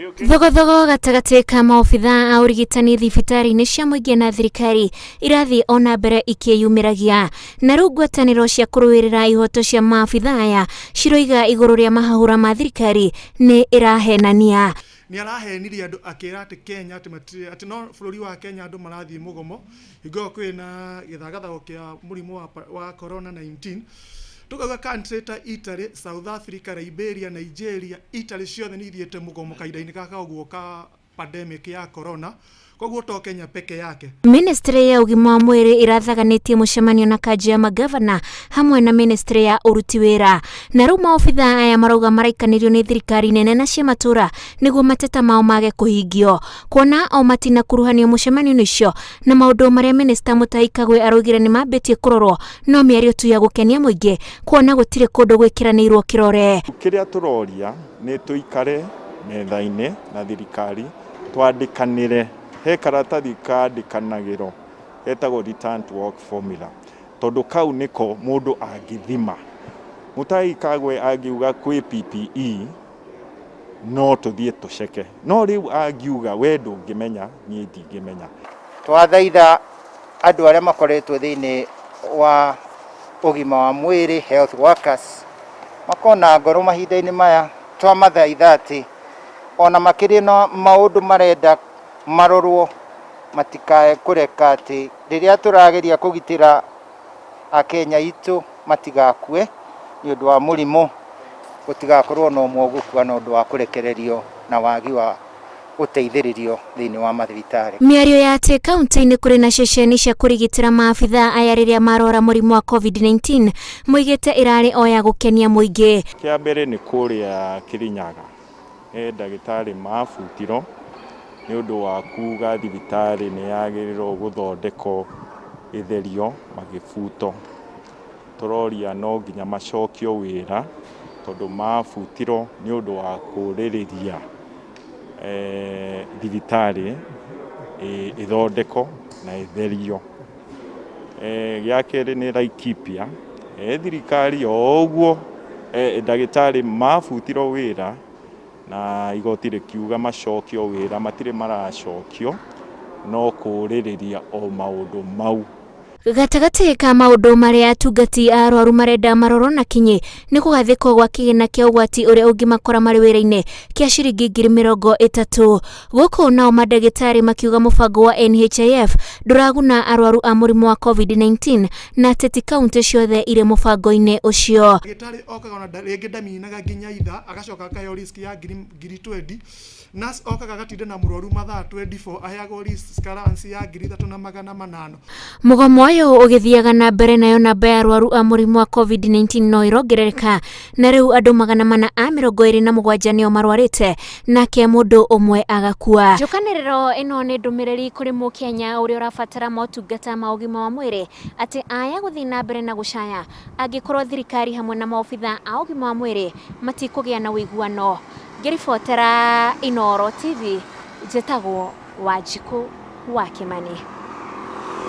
Thogothogo gatagatĩ ka maobithaa a ũrigitani thibitarĩ-inĩ cia mũingĩ na thirikari irathiĩ o na mbere ikĩyumĩragia. Na rĩu ngwatanĩro cia kũrũĩrĩra ihoto cia maabithaa aya ciroiga igũrũ rĩa mahahũra ma thirikari nĩ ĩrahenania. Nĩ arahenirie andũ akĩra atĩ Kenya atĩ matirĩ atĩ no bũrũri wa Kenya andũ marathiĩ mũgomo hingo ĩyo kwĩna gĩthagathago kĩa mũrimũ wa corona 19. Tũkauga country ta Italy, South Africa, Liberia, Nigeria, Italy ciothe nĩ ithiĩte mũgomo kahinda-inĩ gaka ũguo ka pandemic ya corona, koguo to Kenya peke yake. Ministry ya ũgima wa mwĩrĩ ĩrathaganĩtie mũcemanio na kanjũ ya magavana hamwe na ministry ya ũruti wĩra. Na rĩu maobithaa aya marauga maraikanĩrio nĩ thirikari nene na cia matũra nĩguo mateta mao mage kũhingio. Kuona o matinakuruhanio mũcemanio-inĩ ũcio na maũndũ marĩa minista Mutahi Kagwe araugire nĩ mambĩtie kũrorwo no mĩario tu ya gũkenia mũingĩ kuona gũtirĩ kũndũ gwĩkĩranĩirwo kĩrore. Kĩrĩa tũroria nĩ tũikare metha-inĩ na thirikari twandĩkanĩre, he karatathi kandĩkanagĩrwo getagwo return to work formula, tondũ kau nĩko mũndũ angĩthima. Mutahi Kagwe angiuga kwĩ PPE no tũthiĩ tũceke, no rĩu angiuga we ndũngĩmenya niĩ ndingĩmenya. Twathaitha andũ arĩa makoretwo thĩinĩ wa ũgima wa mwĩrĩ health workers makorwo na ngoro mahinda-inĩ maya, twamathaitha atĩ ona makĩrĩ na maũndũ marenda marorwo matikae kũreka atĩ rĩrĩa tũrageria kũgitĩra Akenya aitũ matigakue nĩ ũndũ wa mũrimũ, gũtigakorwo na ũmwe ũgũkua na ũndũ wa kũrekererio na wagi wa gũteithĩrĩrio thĩinĩ wa mathibitarĩ. Mĩario ya atĩ kaunti-inĩ kũrĩ na ceceni cia kũrigitĩra maabithaa aya rĩrĩa marwara mũrimũ wa Covid-19 moigĩte ĩrarĩ o ya gũkenia mũingĩ. Kĩa mbere nĩ kũrĩa Kĩrĩnyaga, he ndagĩtarĩ mabutirwo nĩ ũndũ wa kuga thibitarĩ nĩ yagĩrĩirwo gũthondekwo ĩtherio, magĩbutwo. Tũroria no nginya macokio wĩra tondũ mabutirwo nĩ ũndũ wa kũrĩrĩria thibitarĩ ĩthondekwo na ĩtherio. Gĩa kerĩ nĩ Laikipia, thirikari o ũguo ndagĩtarĩ mabutirwo wĩra na igoti rĩkiuga macokio wĩra, matirĩ maracokio no kũrĩrĩria o maũndũ mau. Gatagatĩ ka maũndũ marĩa atungati a arwaru marenda marorwo na kinyi nĩ kũgathĩkwo gwa kĩgĩna kĩa ũgwati ũrĩa ũngĩmakora marĩ wĩra-inĩ kĩa ciringi 30,000. Gũkũ nao mandagĩtarĩ makiuga mũbango wa NHIF ndũraguna arwaru a mũrimũ wa COVID-19 na atĩ ti kauntĩ ciothe irĩ mũbango-inĩ ũcio. Ndagĩtarĩ okaga ona rĩngĩ ndaminaga nginya ithaa agacoka akaheo risk ya 20,000. Nurse okaga agatinda na mũrwaru mathaa 24 aheagwo risk allowance ya 3,800. Mũgomo ũyũ ũgĩthiaga na mbere nayo namba ya arwaru a mũrimũ wa COVID-19 no ĩrongerereka na rĩu andũ 427 nĩo marwarĩte nake mũndũ ũmwe agakua. Njũkanĩrĩro ĩno nĩ ndũmĩrĩri kũrĩ mũkenya ũrĩa ũrabatara motungata ma ũgima wa mwĩrĩ atĩ aya gũthiĩ na mbere na gũcaya angĩkorwo thirikari hamwe na maobitha a ũgima wa mwĩrĩ matikũgĩa na ũiguano. Ngĩribotera Inooro TV, njĩtagwo Wanjikũ wa Kĩmani.